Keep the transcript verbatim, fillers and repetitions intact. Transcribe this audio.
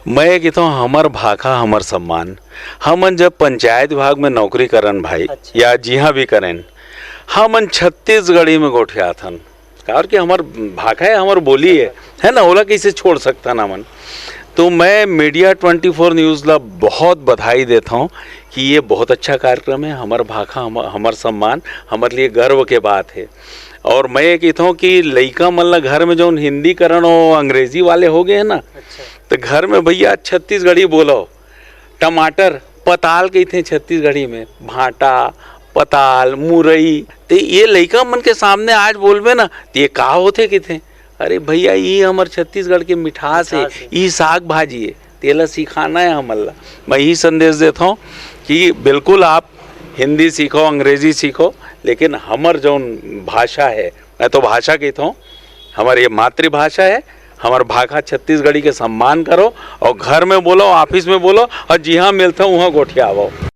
मैं ये कहता हूँ, हमर भाखा, हमर सम्मान। हमन जब पंचायत विभाग में नौकरी करन भाई, अच्छा। या जिहाँ भी करेन, हमन छत्तीसगढ़ी में गोठियाथन। काबर कि हमर भाखा है, हमर बोली है, है ना, ओला कैसे छोड़ सकथन हमन? तो मैं मीडिया ट्वेंटी फोर न्यूज़ ला बहुत बधाई देता हूँ कि ये बहुत अच्छा कार्यक्रम है। हमर भाखा, हम, हमर सम्मान, हमर लिए गर्व के बात है। और मैं ये कहता हूँ कि लइका मन ला घर में जौन हिंदी करन, वो अंग्रेजी वाले हो गए हैं ना, अच्छा। तो घर में भैया छत्तीसगढ़ी बोलो। टमाटर पताल कहिथे छत्तीसगढ़ी में, भांटा, पताल, मुरई। तो ये लइका मन के सामने आज बोलबे ना, तो ये का होथे कहिथे? अरे भैया, ये हमर छत्तीसगढ़ के मिठास है, मिठास है। ये साग भाजी है, तेला सिखाना है हमन ला। मैं यही संदेश देता हूँ कि बिल्कुल आप हिंदी सीखो, अंग्रेजी सीखो, लेकिन हमर जौन भाषा है, मैं तो भाषा कहता हूँ, हमर ये मातृभाषा है, हमर भाखा छत्तीसगढ़ी के सम्मान करो और घर में बोलो, ऑफिस में बोलो और जिहाँ मिलता हूँ वहाँ गोठियावो।